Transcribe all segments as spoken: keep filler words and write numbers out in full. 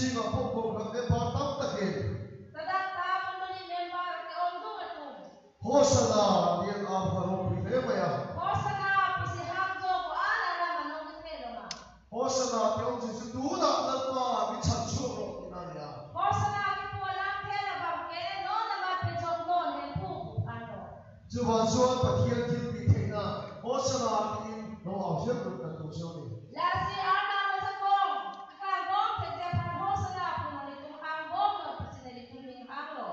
Sing apok kong kang member tam ta ke. Ladak ta mondoli member ke-ongdung atum. Hosanna, dia a pharo pi le maya. Hosanna pusi hangjo ko-an alam anong kethe lo ma? Hosanna ke-ong Jisu tu na lalpa mi chan chu ro ina ya. Hosanna kipu alamthe labang ke non amat pejoknon Hemphu aphan lo. Chuban chuan Pathian thilphi theina Hosanna tin lo ausiam lut kan tu chau ni. Lasi Arnam ajakong akang bom thekji aphan Hosanna pu nanglitum angbomnon pusi nanglitum ning hanglo.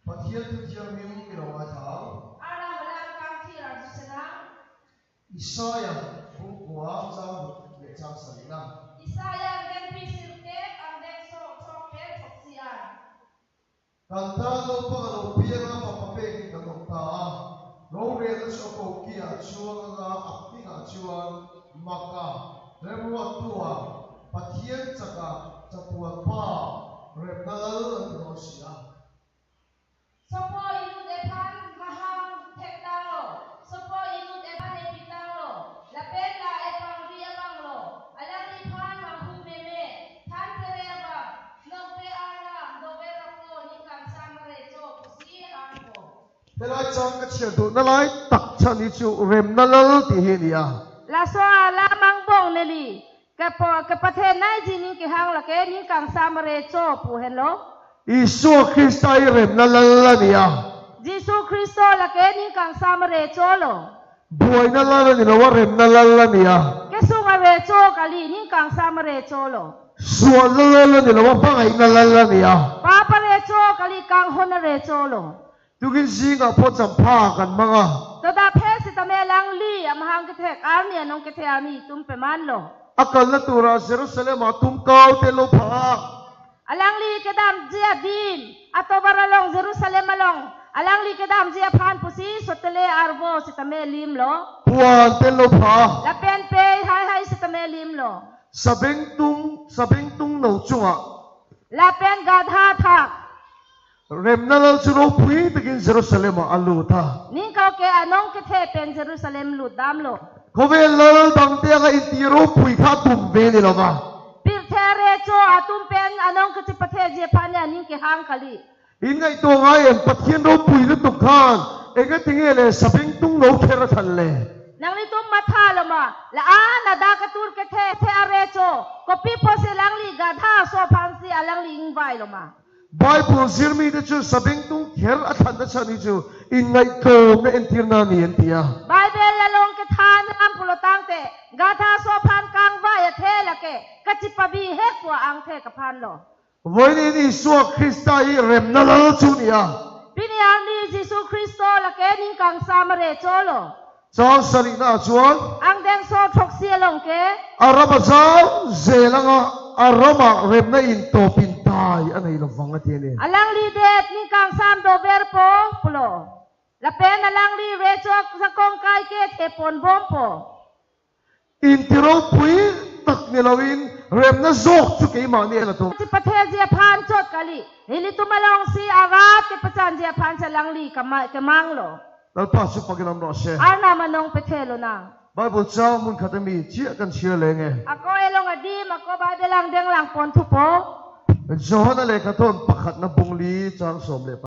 Pathian thu thiang ning mi lo ma thang. Arnam alam kangthir arju senang. Isaiah bung kua chang le chang sari na. Isaiah angdengpi sirkep angdengso throk pen throksi an. Kantha lo pangalo piang a papape ki kanok ta. Rore na so ko ki a chuang a apni a chuang maka. Remro tua Pathian chaka chapua pa. Remnalal an ro sia. Sopo inut ephan mahang thektanglo, sopo inut ephan epitanglo, lapen la epangri abanglo, alangliphan manghu meme, than pere abang, nokbe Arnam, dover apo, ning kangsam arecho pusi anpo. Helai chang kachia do nalai tak chani chu Remnalal ti he nia. Laso alam angbong neli. Kepo-, kepathe naiji ning kehang lake ning kangsam arecho pu henlo. Isu Krista i Remnalal nia. Jisu Kristo lake ning kangsam arecho lo. Buainalal ni lo wa Remnalal nia. Kesung arecho kali ning kangsam arecho lo. Suanalal ni lo wa Bangainalal nia. Pap arecho kali kanghon arecho lo. Tukin sing apot champha kan manga. Toda phe sitame alangli amahang kethek arni anong kethe arni tum pemanlo. Akal na tura Jerusalem atum kau te lo pha. Alangli kedamji adim, atovar along Jerusalem along, alangli kedamji aphan pusi sotele arvo sitame limlo. Puan te lo pha. Lapen pei hai hai sitame limlo. Sabengtung, sabengtung no chunga. Lapen gadha thak. Remnalal chu ropui takin Jerusalem a alu tha. Ning kau ke anong kethe pen Jerusalem lut damlo. Kove lal dangte anga inti ropui tha tum ve ni lo ma. Pirthe arecho atum pen anong kechipatheji aphan ya ning kehang kali. In ngai to ngai em Pathian ropui na tum khan. Enge tinge le sabengtung no kher than le. Nanglitum matha lo ma. La an ada katur kethe the arecho. Kopi pusi alangli gadha aso aphansi alangli ingvai lo ma. Bible jirmi te chu sabengtung kher athan ta chani chu in ngai to na entir na ni entia. Bible along kethan ram pulo tangte gadha aso aphan kangvai athe lake kachipabi he pu angthe kaphan lo. Voini Isu Krista i Remnalal chu nia. Pini arni Jisu Kristo lake ning kangsam arecho lo. Chang sari na chuan. Angdengso throksi along ke. Aram ajau, jelang a, aram a remna in to pintai anei lo vang ati ne. Alangli det ning kangsam dover po pulo. Lapen alangli rechok jakong kai ke thepon bom po. Inti ropui tak ni lo in remna jok chu keima ni la tum. Chipatheji aphan chot kali. Ilitum alongsi arat kepachanji aphan si alangli kama-, kemang lo. Lalpa chu pagilam ro se. Arnam anong pethe lo na. Bible chang mun khat mi chia kan share lenge. Ako elong adim, ako Bible angdeng lang pon thupo. Johan alekhathon pakhat na bung li chang som le